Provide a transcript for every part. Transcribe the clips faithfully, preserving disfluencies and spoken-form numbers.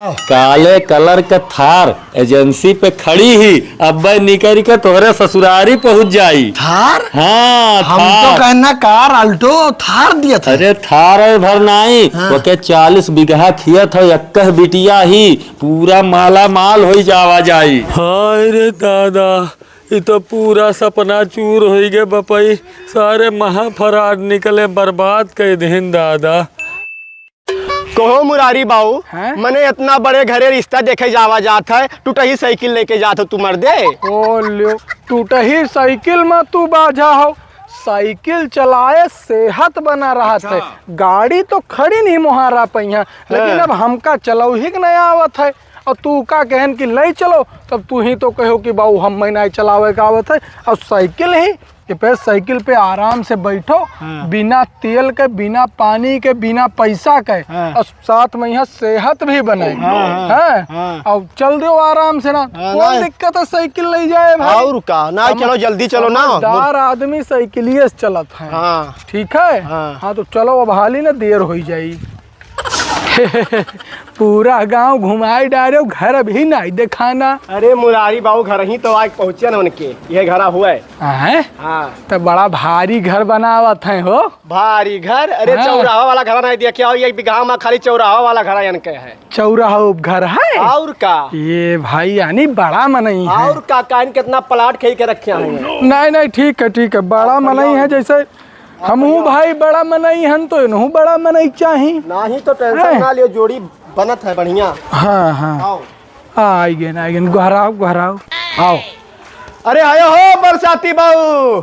काले कलर क थार एजेंसी पे खड़ी ही, अब्बे निकरि के तोहरे ससुरारी पहुँच जाई। थार? हाँ, हम तो थार। कहना कार, अल्टो, थार दिया था। अरे थार है भर नाई, हाँ। ओके चालीस बीघा खियत है, यक्कह बिटिया ही, पूरा माला माल होई जावा जाई। हाय रे दादा, ई तो पूरा सपना चूर होई गे बपई। सारे महा फराड निकले, बर्बाद कइ देहिन दादा। कहो मुरारी बाऊ, हैं? मने इतना बड़े घरे रिश्ता देखे जावा जात है, टूटही साइकिल लेके जात हो तू मर्दे। ओ ल्यो, टूटही साइकिल मा तू बाझा हो। साइकिल चलाए सेहत बना रहत है। अच्छा। गाड़ी तो खड़ी नहीं मोहारा पहिया, लेकिन हाँ। अब हमका चलौही के नहीं आवत है। और तू का कहन कि ले चलो, तब तू ही तो कहो कि बाऊ हम नहीं चलावे का आवत है। और साइकिल ही कि पे साइकिल पे आराम से बैठो, हाँ। बिना तेल के, बिना पानी के, बिना पैसा के, हाँ। और साथ में यहाँ सेहत भी बने। हाँ, हाँ, हैं? हाँ। और चल दो आराम से ना, हाँ, कौन ना। दिक्कत है साइकिल ले जाए भाई? और का, ना हम चलो, जल्दी चलो ना। समझदार आदमी साइकिलिए से चलत है। हाँ। ठीक है? हाँ। हाँ, तो चलो अब हाली ना, देर होई जाई। पूरा गांव घुमाई डारे, घर भी नहीं देखाना। अरे मुरारी बाबू, घर ही तो आके पहुँचे न उनके, ये घरा हुआ है। हैं? हाँ। तो बड़ा भारी घर बनावत हैं हो। भारी घर? अरे हाँ। चौराहा वाला घर नहीं देखे हो, एक बीघा में खाली चौराहा वाला घर इनके है। चौराहा उप घर है? और का? ये भाई यानी बड़ा मनई है। और का, काइन कितना प्लाट खरीद के रखे हैं। नहीं, नहीं, ठीक है, ठीक है, बड़ा मनई है, जैसे हमहू भाई बड़ा मनई हन, तो इनहू बड़ा मनई चाही। नाही तो टेंशन हैं? ना लियो, जोड़ी बनत है बढ़िया। हाँ, हाँ। आओ। आ, आई गेन, आई गेन, गोहराओ, गोहराओ। आओ। अरे आयो हो बरसाती बाऊ।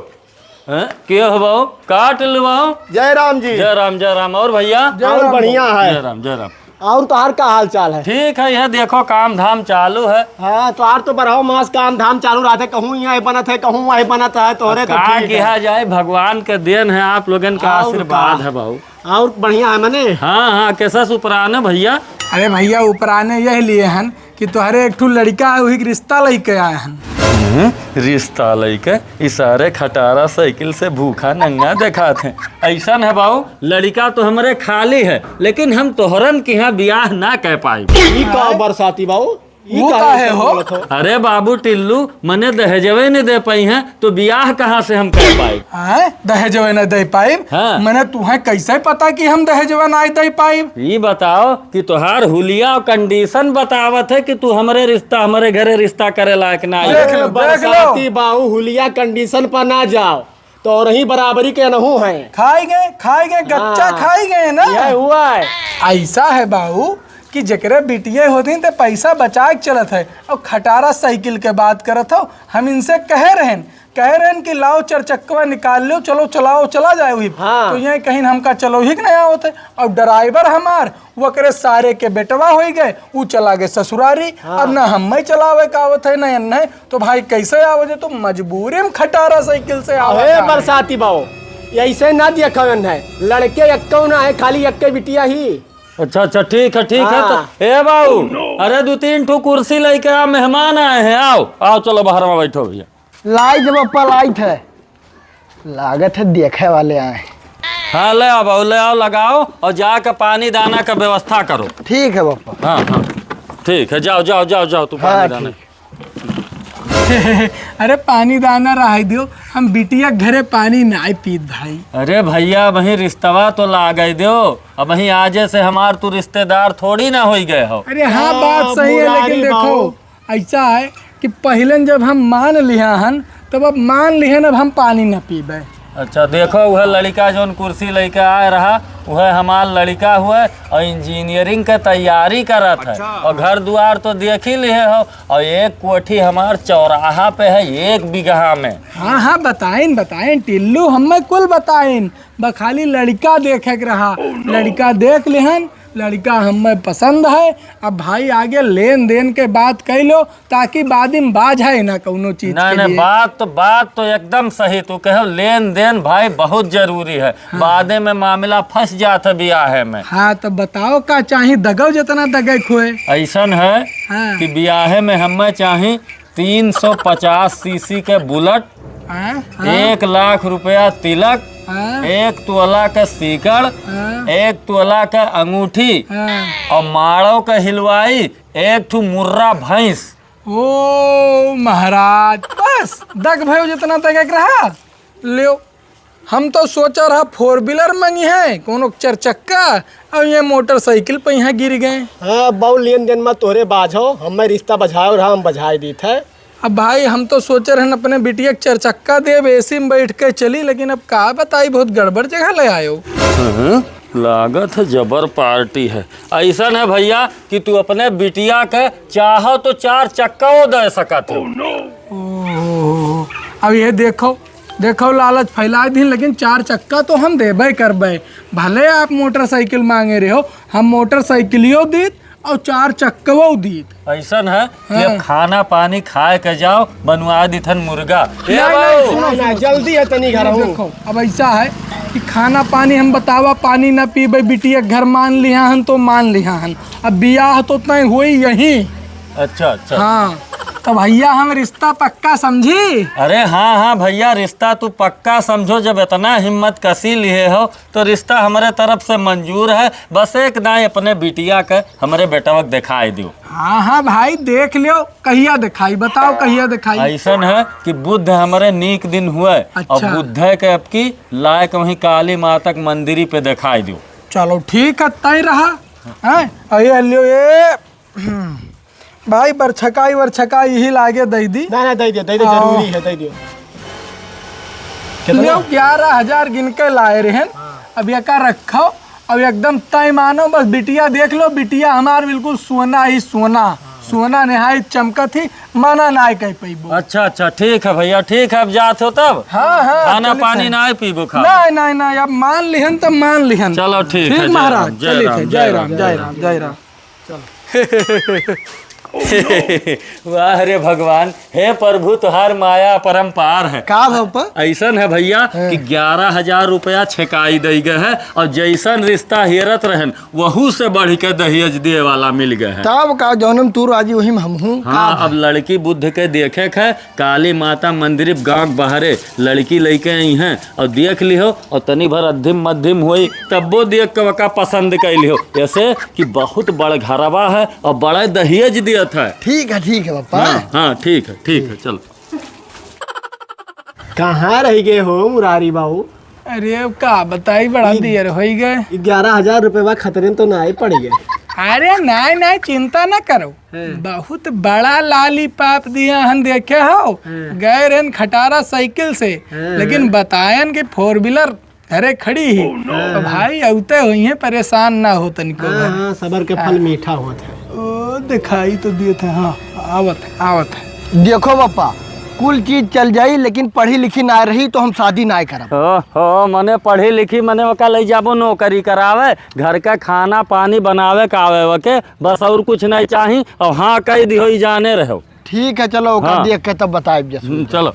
हैं? के हो बाऊ? का टिल्लू बाऊ? जय राम जी। जय राम, जय राम। और भैया? जय और राम बढ़िया बाऊ। है। जय राम, जय राम। और तोहार का हाल चाल है? ठीक है, यह देखो काम धाम चालू है। हाँ, तोहार तो बरहो मास काम धाम चालू रहत है, कहूँ यहाँ बनत है, कहूँ वहीं बनत है, तोहरे तो का ठीक है। किहा जाए, भगवान के देन है, आप लोगन का और आशीर्वाद का? है बाऊ। और बढ़िया है मने? हाँ, हाँ, कैसा उपरान है भैया? अरे भैया, उपराने यह लिए हन कि तोहरे एक ठो लड़का है, वही के रिश्ता लेके आए हन। हैं? रिश्ता लेके? ई सारे खटारा साइकिल से भूखा नंगा देखात हैं। ऐसन है बाऊ, लड़का तो हमरे खाली है, लेकिन हम तोहरन के यहाँ बियाह ना कर पाई। ई का बरसाती बाऊ? ई वो काहे काहे ऐसन हो? बोलत हो? अरे बाबू टिल्लू, मने दहेजवे न दे पाई हैं, तो बियाह कहाँ से हम कर पाई? हैं? दहेजवे न दे पाइब? हाँ। मने तुहें कैसे पता कि हम दहेजवे ना दे पाइब? ई बताओ कि तोहार हुलिया और कंडीशन बतावत है कि तू हमरे रिश्ता, हमरे घरे रिश्ता करे लायक ना है। देख लो, ए, देख लो। बरसाती बाऊ, हुलिया कंडीशन पर ना जाओ, तो और ही बराबरी के नहू हैं। खाई गए, खाई गए, गच्चा हाँ। खाई गए ना। यह हुआ है। ऐसा है बाऊ कि जेकरे बिटिये होती तो पैसा बचा के चलत है, और खटारा साइकिल के बात करत हो। हम इनसे कहे रहन, कहे रहन कि लाओ चार चक्कवा निकाल लो, चलो चलाओ, चला जाए वही। हाँ। तो ये कहीं हमका चलो ही के नहीं आवत है। और ड्राइवर हमार, वकरे सारे के बेटवा होई गए, उ चला गए ससुरारी। हाँ। अब ना हम्मे चलावे का आवत है, ना एन्हे। तो भाई कैसे आवे जे? तो मजबूरी में खटारा साइकिल से आवे अरे का है। बरसाती बाऊ, ऐसे ना देखा एन्हे। लड़के एक्को ना है, खाली एक्के बिटिया ही। अच्छा, अच्छा, ठीक है, ठीक है। तो हाँ। ए बाऊ, अरे दो तीन ठो कुर्सी लेके आ, मेहमान आए हैं। आओ, आओ, चलो बाहर में बैठो भैया। लाइट बप्पा, लाइट है। लागत है देखे वाले आए। हाँ, ले आओ बाबू, ले आओ, लगाओ और जाके पानी दाना का व्यवस्था करो। ठीक है बप्पा। हाँ, हाँ, ठीक है, जाओ, जाओ, जाओ, जाओ, तू पानी हाँ, दाना। ठीक। अरे पानी दाना रहाई दियो, हम बिटिया के घरे पानी नाय पीत भाई। अरे भैया, वहीं रिश्तवा तो लागे दियो, अब वहीं आजे से हमार तू रिश्तेदार थोड़ी ना होई गए हो। अरे हाँ, हाँ, बात सही है, मुरारी लेकिन देखो, बाबू। ऐसा है कि पहिलन जब हम मान लिहा हन, तब अब मान लिहन, अब हम पानी न पीबे। अच्छा, देखो, वह लड़का जौन कुर्सी लेके आए रहा, वह हमार लड़का हुए और इंजीनियरिंग के तैयारी करत है। अच्छा। और घर दुआर तो देख ही लिहे हो, और एक कोठी हमार चौराहा पे है, एक बीघा में। हाँ, हाँ, बताइन, बताइन, टिल्लू, हमें कुल बताइन। बस खाली लड़का देखे के रहा। Oh, no! लड़का देख लेहन, लड़का हमें पसंद है। अब भाई आगे लेन देन के बात कइ लो, ताकि बाद में बाझाए ना कौनो चीज नहीं, के नहीं, लिए। बात तो, बात तो एकदम सही तू कहो, लेन देन भाई बहुत जरूरी है। हाँ। बादे में मामला फंस जात है बियाहे में। हाँ, तो बताओ का चाही, दगो जितना दगे खोए। ऐसन है हाँ। कि बियाहे में हमें चाही तीन सौ पचास सीसी के बुलेट, हाँ, हाँ। एक लाख रुपया तिलक, हाँ। एक तोला क सीकड़, हाँ। एक तोला क अंगूठी, हाँ। अउर माड़ो क हिलवाई, एक ठू मुर्रा भैंस। ओ महाराज, बस दग भयो जितना तक एक रहा, ल्यो। हम तो सोचा रहा four wheeler मंगिहैं, कउनो चरचक्का, अउर ये motorcycle पे यहाँ गिर गए। हाँ, बहु लेन देन मा तोहरे बाझो, हमें रिश्ता बझाओ रहा, हम बझाए दीत है। अब भाई, हम तो सोचे रहन अपने बिटिया के चरचक्का देब, AC में बैठ के चली, लेकिन अब का बताई, बहुत गड़बड़ जगह ले आयो। हम्म, लागत है जबर party है। अइसन है भइया कि तू अपने बिटिया के चाहो तो चार चक्का वो दे सकत हो। ओहो, अब ये देखो, देखो लालच फैला दिन, लेकिन चार चक्का तो हम देबे करबे। भले आप motorcycle मांगे रहे हो, हम motorcycle यो दीत और चार चक्कवो दीत। अइसन है कि अब हाँ। खाना पानी खाए के जाओ, बनवा दीथन मुर्गा। ए नहीं, बाबू। नहीं, सुनो, नहीं, सुनो, जल्दी है तनी घर ये हूँ। देखो, अब ऐसा है कि खाना पानी हम बतावा, पानी ना पीबे, बिटिया घर मान लिहा हन तो मान लिहा हन। अब बियाह तो तय होई यहीं। अच्छा, अच्छा। हाँ, तो भइया हम रिश्ता पक्का समझी। अरे हाँ, हाँ भइया, रिश्ता तू पक्का समझो। जब इतना हिम्मत कसी लिहे हो तो रिश्ता हमरे तरफ से मंजूर है। बस एक दाई अपने बिटिया के हमरे बेटवा के देखाई दियो। हाँ, हाँ भाई, देख लियो, कहिया देखाई, बताओ कहिया देखाई। अइसन है कि बुध हमरे नीक दिन हुए और अच्छा। बुध के अब की लायक वहीं काली माता के मंदिरी पे देखाई दियो। चलो ठीक है, तय रहा। हैं? अये लियो ये हम्म। भाई, बरछकाई वरछकाई यही लागे दई दी। ना, ना, दई दियो, दई दियो, आओ। जरूरी है, दई दियो। कितना? लियो, ग्यारह हजार गिन के लाए रहन। हाँ। अब एका रखो, अब एकदम तय मानो, बस बिटिया देख लो, बिटिया हमार बिल्कुल सोना ही सोना, हाँ। सोना निहाई चमकत ही, मना नाय कह पइबो। अच्छा, अच्छा, ठीक है भइया, ठीक है, अब जात हो तब। हाँ, हाँ, खाना चलित पानी है। नाय पीबो खाओ। नहीं, नहीं, नहीं, अब मान लिहन तब मान लिहन। चलो, ठीक ठीक है, जय महाराज, राम, जय चलित राम, है, जय जय राम, राम, जय जय राम, राम। जय राम। चलो। वाह रे भगवान, हे प्रभु, तोहार माया अपरंपार है। का भप्पा? अइसन है भइया हाँ। कि ग्यारह हजार रुपया छेकाई दई गए है और जइसन रिश्ता हेरत रहन, वहू से बढ़ि के दहेज दिए वाला मिल गए है। तब का, जौन में तू राजी, वही में हम हूँ। हाँ, का अब लड़की बुध के देखे के है, काली माता मंदिर गाँव के बाहरे लड़की लइके अइहैं और देख लिहो और तनी भर अद्धिम मद्धिम होई, तब्बो देख के ओका पसंद कइ लिहो। ऐसे कि बहुत बड़ घरवा है और बड़ा दहेज दियत है। ठीक है, ठीक है पप्पा। हाँ, हाँ, ठीक है, ठीक है, चलो। कहाँ रहि गए हो मुरारी बाबू? अरे, अब का बताई, बड़ा ई देर होइ गए। ई ग्यारह हजार रुपया खतरे में तो नाहीं पड़ गए। अरे नाहीं, नाहीं, चिंता ना करो। हाँ। बहुत बड़ा lollipop दिया हन, देखे हो? हाँ। गए रहन खटारा साइकिल से, हाँ, लेकिन हाँ। बतायन कि four wheeler घरे खड़ी ही। Oh, no। तो भाई, अउते होइहैं, परेशान ना हो तनिको हाँ, भर। हाँ, सबर के फल हाँ। मीठा होत है। ओ, दिखाई तो दियत है, हाँ, आवत है, आवत है। देखो पप्पा, कुल चीज चल जाई, लेकिन पढ़ी लिखी ना रही तो हम शादी ना करब। हो, हो, मने पढ़ी लिखी, मने ओका लइ जाबो नौकरी करावे, घर का खाना पानी बनावे का आवे ओके, बस और कुछ नहीं चाही। और हाँ कह दिहो, ई जाने रहो। ठीक है, चलो, ओका हाँ। देख के तब बताइब जसु। हम्म, चलो।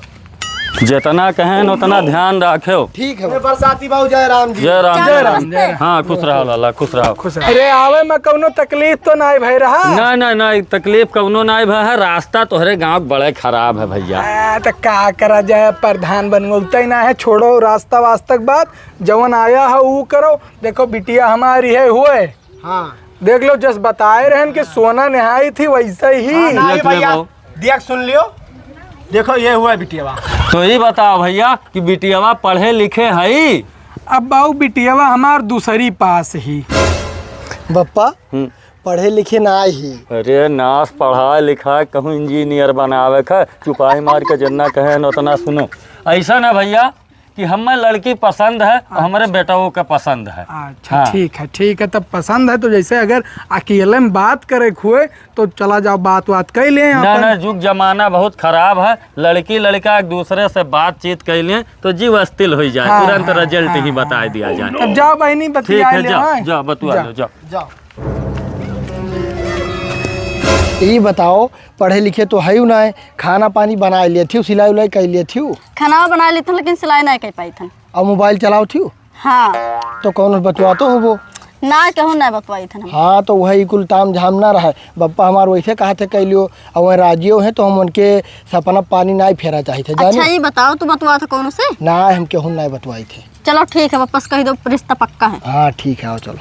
जितना कहेन उतना ध्यान राखेव। ठीक है। ए, बरसाती बाबू, जय राम जी। जय राम, जय जय राम, राम। जय राम। हाँ, खुश रहो लाला, खुश रहो। खुश रहो। अरे, आवे में कउनो तकलीफ तो नाहीं भय रहा? नाहीं, नाहीं, नाहीं, तकलीफ कउनो नाहीं भय है। रास्ता तोहरे गाँव के बड़े खराब है भइया। आ, तो का करा जाए, प्रधान बनवउते ना है, छोड़ो रास्ता वास्ता के बात, जवन आया है ऊ करो। देखो बिटिया हमारी है हुए, हाँ। देख लो, जस बताए रहन कि सोना निहाई थी, वैसे ही। हाँ, ना, देख ये ले भैया, बाबू। देख सुन लियो। देखो, ये हुआ बिटियावा। तो ई बताओ भइया कि बिटियावा पढ़े लिखे हई? अब बाबू, बिटियावा हमार दूसरी पास ही। बप्पा, हम्म। पढ़े लिखे ना ही। अरे नास, पढ़ाए लिखाए कहूँ इंजीनियर बनावे क, चुपाई मार के जितना कहेन उतना सुनो। अइसन है भइया, कि हमें लड़की पसंद है और हमरे अच्छा। बेटवो के पसंद है। अच्छा, हाँ। ठीक है, ठीक है, तब पसंद है तो जैसे अगर अकेले में बात करे के हुए तो चला जाओ, बात बात कइ लें ना, अपन। ना, जुग जमाना बहुत खराब है, लड़की लड़का एक दूसरे से बातचीत कइ लें तो जीव अस्थिर होइ जाए, हाँ, तुरंत हाँ, result हाँ, ही हाँ। बताए दिया जाए। तब जाओ बहिनी, ठीक बतिया है, ले, जाओ, हाँ। जाओ, बतुआ जाओ। लो, जाओ। जाओ। ई बताओ, पढ़े लिखे तो हइउ नाहीं, खाना पानी बनाए लेथिउ, सिलाई उलाई कइ लेथिउ? खाना बनाए लेथन, लेकिन सिलाई नाहीं कइ पाइथन। अउर मोबाइल चलावथिउ? हाँ। तो कउनो बतुआतो होबो? ना, केहू ना बतवाई थे हम। हाँ, तो वही कुल ताम झाम ना रहे। बप्पा हमार वैसे कहा थे कैलियो, और वह राजियो है, तो हम उनके सपना पानी ना ही फेरा चाहिए थे, अच्छा, जाने? ये बताओ, तू बतवा था कौन से? ना, हम केहू ना बतवाई थे। चलो ठीक है, वापस कह दो, रिश्ता पक्का है। हाँ, ठीक है, आओ चलो।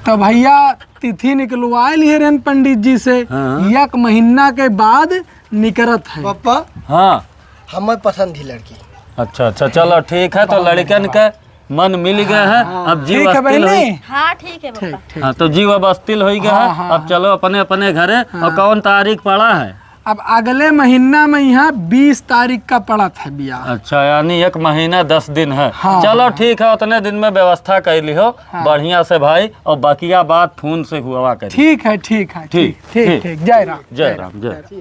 तो भैया, तिथि निकलवाए लिए रहन पंडित जी से, हाँ। एक महीना के बाद निकरत है। पप्पा, हाँ। हमें पसंद ही लड़की। अच्छा, अच्छा, चलो ठीक है, तो बहुत लड़कन बढ़िया। के मन मिल गए हैं, हाँ, अब जीव ठीक है अस्थिर बहनी। होई। हाँ, ठीक है, ठीक, पापा। ठीक। हाँ, तो जीव अब अस्थिर होई गए हाँ, हैं, हाँ, अब हाँ। चलो अपने अपने घरे। हाँ। और कौन तारीख पड़ा है? अब अगले महीना में यहाँ बीस तारीख का पड़त है बियाह। अच्छा, यानी एक महीना दस दिन है। हाँ, चलो हाँ। ठीक है, उतने दिन में व्यवस्था कर लिहो हाँ। बढ़िया से भाई, और बकिया बात फोन से हुआ करी। ठीक है, ठीक है, ठीक, ठीक, ठीक, ठीक। ठीक। जय राम। जय राम, जय राम।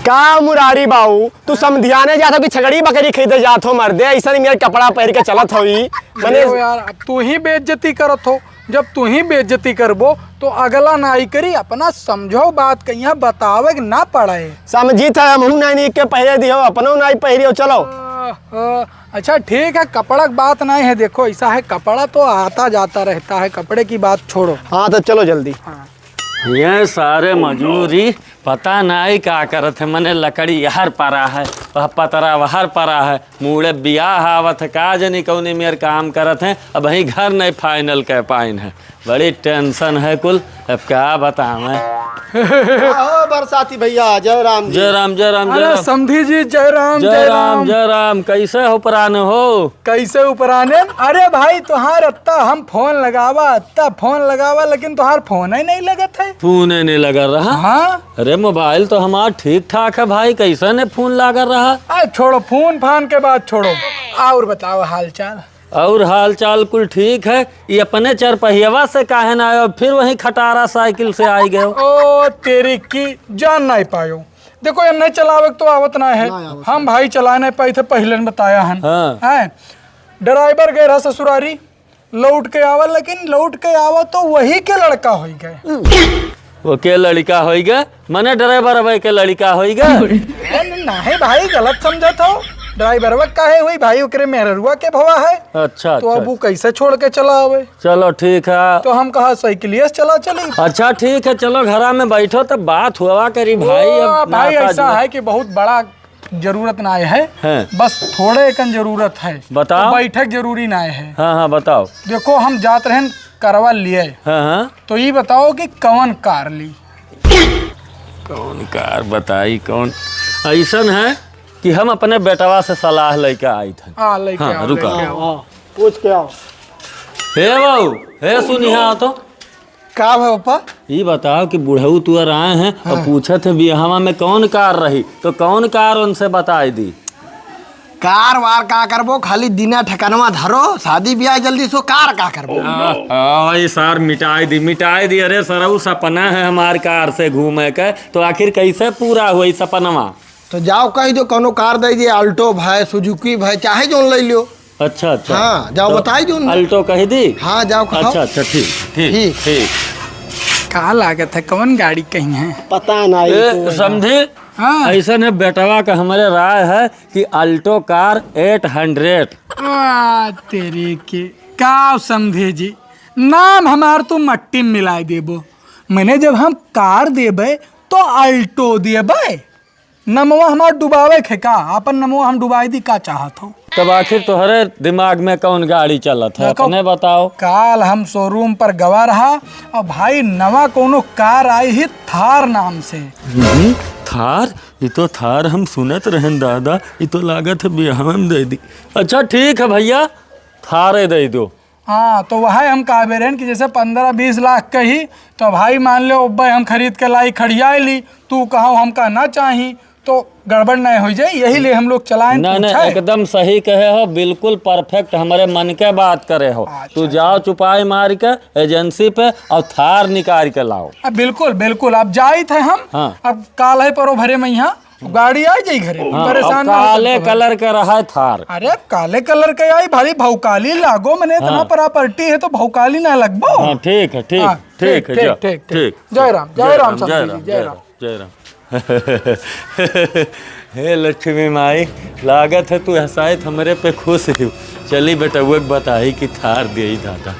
का मुरारी बाऊ, तू समधियाने जात हो कि छगड़ी बकरी खरीदे जात हो मर्दे? ऐसा नहीं मेरे कपड़ा पहन के चलत हो ई। मने अरे यार, अब तू ही बेइज्जती करत हो। जब तू ही बेइज्जती करबो, तो अगला नाई करी। अपना समझो बात, कहिया बतावे के ना पड़े। समझी था, हमहू नाई नीक के पहिरे दिहो, अपनो नाई पहिरियो, चलो। आ, आ, अच्छा ठीक है, कपड़ा की बात नहीं है। देखो ऐसा है, कपड़ा तो आता जाता रहता है, कपड़े की बात छोड़ो। हाँ, तो चलो जल्दी। हाँ। ये सारे मजूरी पता नाई का करत है, मने लकड़ी यहर परा है, वह पतरा वहर परा है, मूड़े बियाह आवत है, का जनी कौने मेर काम करत है, अबहीं घर नहीं final कर पाइन है, बड़ी tension है कुल, अब का बतावें। का हो बरसाती भैया, जय राम जी। जय राम, जय राम, जय अरे राम। समधी जी, जय राम, जय जय राम, राम। जय राम, कैसे हो प्राण हो? कैसे उपराने? अरे भाई, तोहार अत्ता हम फोन लगावा, अत्ता फोन लगावा, लेकिन तोहार फोन ही नहीं लगत है। फोन ही नहीं लगा रहा? हाँ। अरे, मोबाइल तो हमार ठीक ठाक है भाई, कैसे ने फोन लागा रहा? अरे छोड़ो, फोन फान के बात छोड़ो, और बताओ हाल चाल। और हाल चाल कुल ठीक है। ये अपने चरपहियावा से काहे ना आयो, फिर वही खटारा साइकिल से आई गयो? ओ तेरी की, जान नहीं पायो। देखो, ये नहीं चलावे के तो आवत ना है। ना आवत हम है। भाई चलाए नहीं पाई थे, पहले ने बताया हन। हाँ। हैं? ड्राइवर गए रहा ससुरारी, लौट के आवा, लेकिन लौट के आवा तो वही के लड़का होई गए। वो के लड़का होई गए? मने ड्राइवर अबे के लड़का होई गए? ए, नहीं भाई, गलत समझत हो। ड्राइवरवा काहे हुई भाई, ओकरे मेहररुआ के भवा है। अच्छा, तो अच्छा, अब वो अच्छा। कैसे छोड़ के चला आवे? चलो ठीक है। तो हम कहा साइकिलिए से चला चली। अच्छा ठीक है, चलो घरा में बैठो तब बात हुआ करी भाई। ओ, अब भाई नाता ऐसा जुआ। है कि बहुत बड़ा जरूरत ना है। हैं। बस थोड़े एकन जरूरत है। बताओ। तो बैठक जरूरी ना है। हाँ, हाँ, बताओ। देखो हम जात रहन करवा लिए। हाँ, हाँ। तो ये बताओ कि कवन कार ली? कौन कार बताई, कौन? ऐसन है कि हम अपने बेटवा से सलाह लेके आई थे। हाँ, लेके हाँ, आओ, रुका। लेके आओ। हाँ, हाँ, पूछ के आओ। हे बाबू, हे सुनिहा तो। का भा पापा? ई बताओ कि बुढ़ऊ तुअर आए हैं और हाँ। पूछत हैं बियाहवा में कौन कार रही, तो कौन कार उनसे बताई दी? कार वार का करबो, खाली दिना ठिकानवा धरो, शादी ब्याह जल्दी सो, कार का करबो? आ, आ, ई सार मिटाई दी, मिटाई दी। अरे सरऊ, सपना है हमार कार से घूमे के, तो आखिर कैसे पूरा हुई सपनवा? तो जाओ कह दो कौनो कार दे दिए, Alto भय, Suzuki भय, चाहे जौन ले लियो। अच्छा, अच्छा। हाँ, जाओ तो बताई दो ना। Alto कह दी? हाँ, जाओ कहो। अच्छा, अच्छा, ठीक, ठीक, ठीक। ठीक। का लागत है, कौन गाड़ी कही है? पता ना, ये ए, तो है। समझे? हाँ। ऐसन है, बेटवा का हमारे राय है कि Alto car eight hundred। आ, तेरे के, का समझे जी? नाम हमार तू मट्टी में मिलाए देबो। मने जब हम कार देबे, तो Alto देबे। नमवा हमार डुबावे के का? आपन नमवा हम डुबाई दी, का चाहत हो? तब आखिर तोहरे दिमाग में कौन गाड़ी चलत है? देखो, अपने बताओ। काल हम showroom पर गवा रहा, और भाई नवा कोनो कार आई ही थार नाम से। हम्म, थार? ई तो थार हम सुनत रहन दादा, ई तो लागत है बियाह में दे दी। अच्छा ठीक है भैया, थारे दे दो। हाँ, तो वह हम कहबे रहन कि जैसे पन्द्रह बीस लाख कही, तो भाई मान लो, अब्बे हम खरीद के लाई, खड़ियाए ली, तू कहो हमका ना चाही, तो गड़बड़ नहीं हो जाए, यही लिए हम लोग चलाएं, नहीं, नहीं, पूछा है। एकदम सही कहे हो, बिल्कुल perfect हमारे मन के बात करे हो। अच्छा, तू अच्छा। जाओ चुपाई मार के agency पे और थार निकाल के लाओ। आ, बिल्कुल, बिल्कुल, अब जाइत है हम, हाँ। अब काल है परो भरे में यहाँ, गाड़ी आ जाई घरे, हाँ, परेशान अब ना हो काले तुम। Colour के रहा है थार। अरे काले colour के आई भाई, भौकाली लागो, मने इतना हाँ। Property है तो भौकाली ना लगबो। हाँ, ठीक है, ठीक, हाँ, ठीक है, ठीक, जा, ठीक, ठीक। ठीक। जय राम, जय राम, समधी जी, जय राम। जय राम। हे लक्ष्मी माई, लागत है तू हसायत हमरे पे खुश हो। चली बेटउआ के बताई कि थार देई दादा।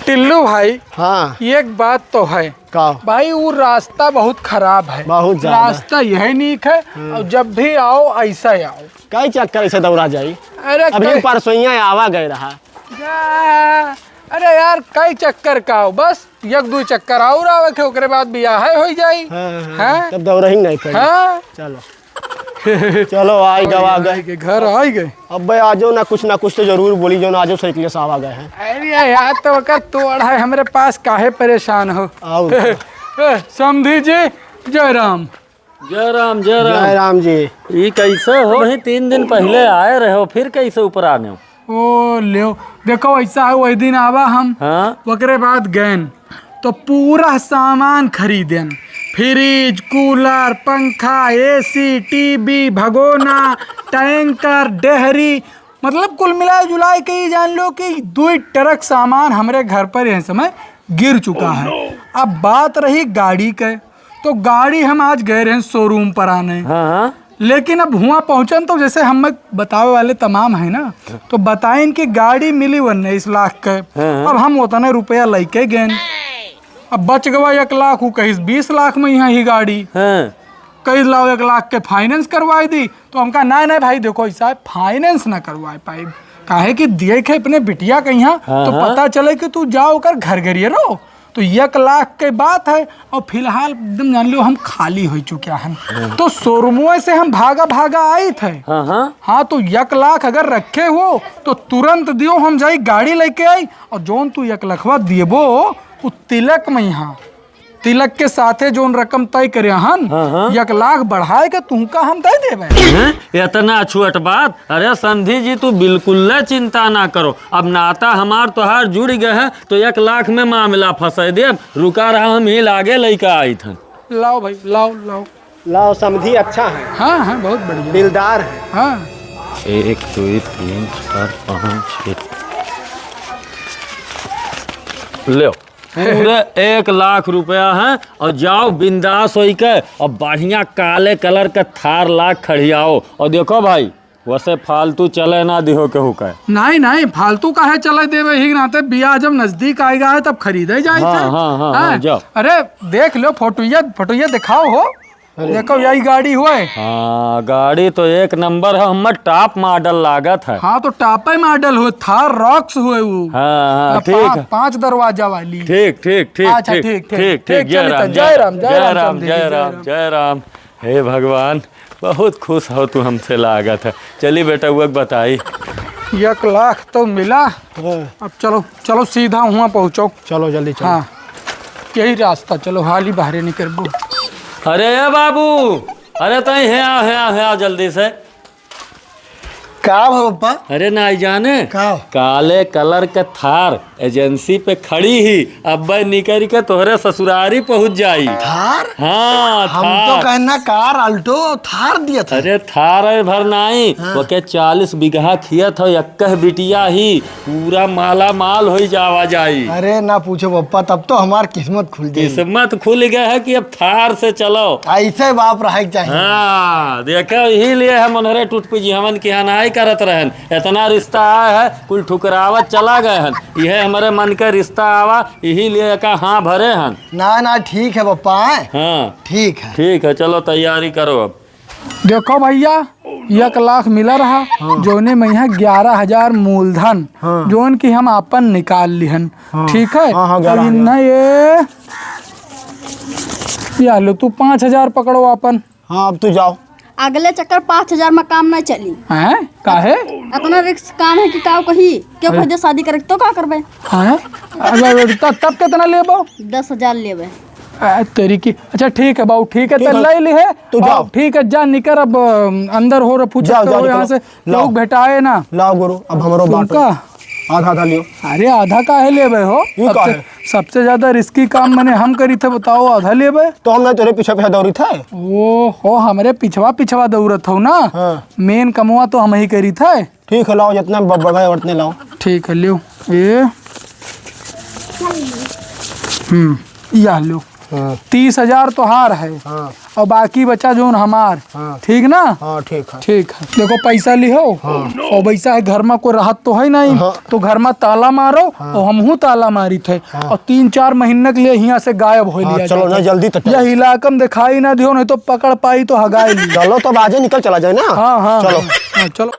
टिल्लू भाई, हाँ। एक बात तो है। का? भाई, वो रास्ता बहुत खराब है। बहुत ज्यादा। रास्ता यही नीक है, हाँ। और जब भी आओ, ऐसा ही आओ। कई चक्कर ऐसे दौड़ा जाई? अरे, अभी कई परसोइया आवा गए रहा। जा, अरे यार, कई चक्कर का आओ, बस एक दो चक्कर और आवे के, ओकरे बाद बियाह है, हो जाई। हाँ, हाँ, हाँ? तब दौड़ा ही नहीं पड़ी। हाँ। चलो। चलो, आई गवा गए। आई के घर आई गए। अबे आजो ना कुछ ना कुछ तो जरूर बोली, जो ना आजो साइकिल से आवा गए हैं। अरे यार, तो ओकर तोड़ है, हमरे पास काहे परेशान हो? आओ। ए, समधी जी, जय राम। जय राम, जय राम। जय राम जी। ई कैसे हो? वही तीन दिन पहले आए रहे हो, फिर कैसे ऊपर आने हो? ओ, लेव। देखो, ऐसा है, वही दिन आवा हम, हाँ। ओकरे बाद गएन, तो पूरा सामान खरीदेन, फ्रिज, कूलर, पंखा, एसी, टीवी, भगोना, टैंकर, डेहरी, मतलब, कुल मिलाए जुलाए के ये जान लो कि दुई ट्रक सामान हमरे घर पर यह समय गिर चुका है। अब बात रही गाड़ी के, तो गाड़ी हम आज गए रहे शोरूम पर आने। हाँ, हाँ। लेकिन अब हुआं पहुँचन तो जैसे हम बतावे वाले तमाम है ना, तो बताइन कि गाड़ी मिली उन्नीस लाख के। हाँ, हाँ। अब हम उतने रुपया लइके गएन, अब बच गवा एक लाख, उ कहिस बीस लाख में यहाँ ही गाड़ी। हाँ। कहिस लाओ एक लाख के फाइनेंस करवाई दी, तो हमका, "नहीं, नहीं भाई, देखो ऐसा है, फाइनेंस ना करवाए पाइब, काहे कि दिए के अपने बिटिया के यहाँ, हाँ, तो हाँ। पता चले कि तू जाओ ओकर घर गरिए रहो।" तो एक लाख के बात है, और फिलहाल एकदम जान लो हम खाली हो चुके हैं। हाँ। तो शोरूमों से हम भागा भागा आई थे। हाँ, हाँ। हाँ, तो एक लाख अगर रखे हो तो तुरंत दियो, हम जाई गाड़ी लेके आई, और जौन तू एक लखवा देबो, उ तिलक में यहाँ, तिलक के साथे जौन रकम तय करे हन, हाँ, हाँ। एक लाख बढ़ाए के तुमका हम दे देबे। हैं? इतना छोट बात? अरे समधी जी, तू बिल्कुल ले चिंता ना करो, अब नाता हमार तोहार जुड़ गए है, तो एक लाख में मामला फंसे देब। रुका रहा, हम ही लागे लइका आई थन। लाओ भाई, लाओ, लाओ। लाओ, समधी अच्छा है। हाँ, हाँ, बहुत बढ़िया। दिलदार है। हाँ। एक, दो, तीन, चार, पाँच, छः। लो, पूरे एक लाख रुपया है और जाओ बिंदास होई के और बढ़िया काले कलर के थार लाख खड़ियाओ। और देखो भाई, वैसे फालतू चले ना दिहो केहू के। नहीं, नहीं, फालतू काहे चले देवे? ही नाते बियाह जब नजदीक आएगा है, तब खरीदे जाए हाँ, थे। हाँ, हाँ, हाँ, हाँ? जाओ। अरे, देख लो, फोटोइया, फोटोइया दिखाओ हो। अरे। देखो, यही गाड़ी हुए। हाँ, गाड़ी तो एक नंबर है, हमार टॉप मॉडल लागत है। हाँ, तो टॉपे मॉडल हुए, थार रॉक्स हुए वो। हाँ, हाँ, हाँ, ठीक पा-, है। पांच दरवाजा वाली। ठीक, ठीक, ठीक, अच्छा, ठीक, ठीक, ठीक, ठीक, ठीक, ठीक, जय चलित राम, है। जय जय राम, राम, जय जय राम, राम, जय जय राम, राम। जय राम। हे भगवान, बहुत खुश हो तू हमसे लागत है। चली बेटा, वो बताई। एक लाख तो मिला। हाँ। अब चलो, चलो सीधा हुआं पहुँचो। चलो जल्दी चलो। हाँ, यही रास्ता, चलो हाली बाहरे निकलबो। अरे ए बाबू, अरे तई है, आ, है, आ, है, आ जल्दी से। का भा पप्पा? अरे नाई जाने, का? काले कलर के थार एजेंसी पे खड़ी ही, अब्बे निकल के तोहरे ससुरारी पहुंच जाई। थार? हाँ, हम तो थार। कहना कार अल्टो, थार दिया था। अरे थार है भर नाई, हाँ। ओके चालीस बीघा खियत हो, यक्कह बिटिया ही, पूरा माला माल होई जावा जाई। अरे ना पूछो पप्पा, तब तो हमार किस्मत खुल जाई। किस्मत खुल गए है कि अब थार से चलो। ऐसे बाप रहे के चाहिए। हाँ, देखो, यही लिए हम उन्हरे टुटपी जी हमन के यहाँ नाई करत रहन। इतना रिश्ता आए है, कुल ठुकरावत चला गए हन। यह हमारे मन के रिश्ता आवा, यही लिए का हाँ भरे हन। ना, ना, ठीक है पप्पा, आए? हाँ। ठीक है। ठीक है, चलो तैयारी करो अब। देखो भैया, एक लाख मिला रहा, हाँ। जोने में यहाँ ग्यारह हजार मूलधन, हाँ। जोन की हम आपन निकाल लिहन। हाँ। ठीक है? हाँ, हाँ, तो ग्यारह हजार। इन्हें ये, ये लो, तू पाँच हजार पकड़ो आपन। हाँ, अब तू जाओ। अगले चक्कर पाँच हजार में काम ना चली। हैं? काहे? इतना रिस्क काम है कि का कही? क्यों अरे। खोजे शादी करे तो का करबे? हैं? अगर त-, तब कितना लेबो? दस हजार लेबे। आ, तेरी की। अच्छा, ठीक है बाबू, ठीक है, ठीक तो है। ले ली है। तू बाबू, जाओ। ठीक है, जा निकर अब, अम, अंदर हो रहा, पूछो जाओ, तो जाओ, यहाँ निकलो। से लाओ। लोग भेटाए ना। लाओ गुरु, अब हमरो बांटो। तुमका? आधा आधा लियो। अरे, आधा काहे लेबे हो? ई का सबसे, है? सबसे ज्यादा रिस्की काम मने हम करी थे, बताओ, आधा लेबे? तो हम ना तेरे पीछे पीछे दौड़ी थे। ओ हो, हमरे पिछवा पिछवा दौड़त हो ना। हाँ। मेन कमवा तो हम ही करी थे। ठीक है, लाओ, जितने ब-, बढ़े उतने लाओ। ठीक है, लियो। ये। हम्म, या लो। हाँ। तीस हजार तोहार है। हाँ। और बाकी बचा जौन हमार, हाँ। ठीक ना? हाँ, ठीक है। ठीक है। देखो, पैसा लिहो, हाँ। और वैसा है, घर मा कोई रहत तो है नहीं, हाँ। तो घर मा ताला मारो, हाँ। और हमहू ताला मारित है, हाँ। और तीन चार महीना के लिए हियाँ से गायब हो हाँ, लिया चलो जाता ना, है। जल्दी तो चलो। यह इलाका में दिखाई ना दियो, नहीं तो पकड़ पाई तो हगाई ली। चलो, तब आजे निकल चला जाए ना। हाँ, हाँ, चलो। हाँ, चलो।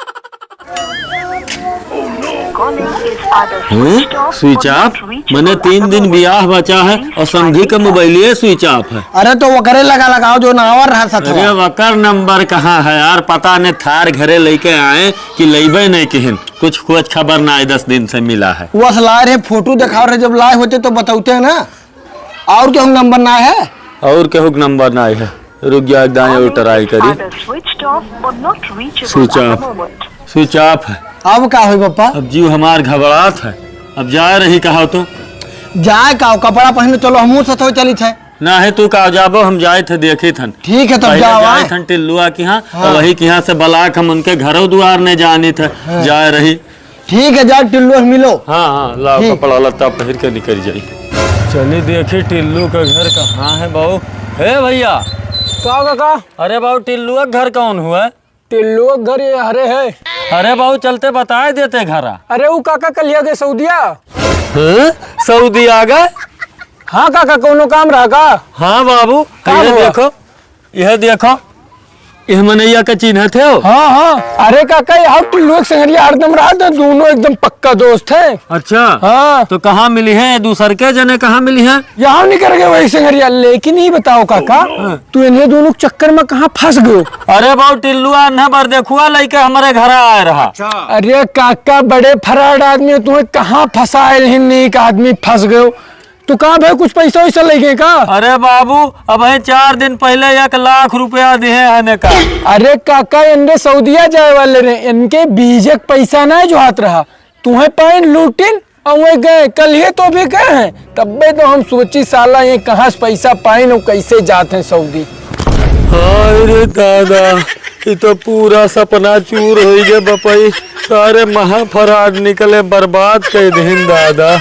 हैं? Switch off? मने तीन दिन बियाह बचा है और समधी का मोबाइलिये switch off है। अरे तो ओकरे लगा लगाओ जो नावर रहा सथवा। अरे वकर नंबर कहाँ है यार? पता नहीं थार घरे लेके आए कि लइबे नहीं किहिन। कुछ खोज खबर ना आए, दस दिन से मिला है। वो असला रे फोटो दिखाओ रे, जब लाए होते तो बताते हैं ना। और केहू नंबर ना है? और केहू के नंबर ना है। रुक जा, एक दाएं और try करी। Either switched off or not reachable at the moment. Switch off। Switch off है। अब का होई पप्पा? अब जीव हमार घबरात है। अब जाए रही कहा तो। जाए का, कपड़ा पहन के चलो, हमहू सथवा चली थे। ना है तू का जाबो, हम जाए थे देखी थन। ठीक है, तब पहले जाओ, जाए आए। थन टिल्लुआ की हाँ, हाँ। और वही की हाँ से बला के हम उनके घरों दुआर ने जानी थे। हाँ। जाए रही। ठीक है, जाओ टिल्लू से मिलो। हाँ, हाँ, लाओ ठीक। कपड़ा लत्ता पहिर के निकल जाई। चली देखी टिल्लू का घर कहाँ है बाबू। हे भैया। का काका? अरे बाबू, टिल्लू का घर कौन हुआ? टिल्लू का घर ये हरे है। अरे बाबू, चलते बताए देते घरा। अरे वो काका कलिया गए सऊदिया। हाँ? सऊदी आ गए? हाँ काका, कौनो काम रहा का? हाँ बाबू, का ये हुआ? देखो, यह देखो, यह मनैया का चिन्हत हो? हाँ, हाँ। अरे काका, यह टिल्लू एक संगरिया हरदम रहा था, दोनों एकदम पक्का दोस्त है। अच्छा। हाँ। तो कहाँ मिली है ये दूसर के जने, कहाँ मिली है? यहाँ निकल गए वही संगरिया, लेकिन ये बताओ काका, हाँ। तू इन्हें दोनों के चक्कर में कहाँ फंस गयो? अरे बाबू, टिल्लुआ अन्हे बर देखुआ लइके हमरे घरा आए रहा। अच्छा। अरे काका, बड़े फराड आदमी हो, तुम्हें कहाँ फंसाए लेकिन एक आदमी फंस गयो। तू कहाँ भाई कुछ पैसा वैसा ले गए का? अरे बाबू, अबहीं चार दिन पहिले एक लाख रुपया दिहे हने का। अरे काका, इनरे सऊदिया जाए वाले रहे, इनके बीजे के पैसा ना जो हाथ रहा, तुम्हें पाइन लूटिन और वह गए, कल ही तो भी गए हैं, तब्बे तो हम सोची साला ये कहाँ से पैसा पाइन और कैसे जात हैं सऊदी। हाय रे दादा, ये तो पूरा सपना चूर होई गे बपई, सारे महाफराड निकले, बर्बाद कर देहिन दादा।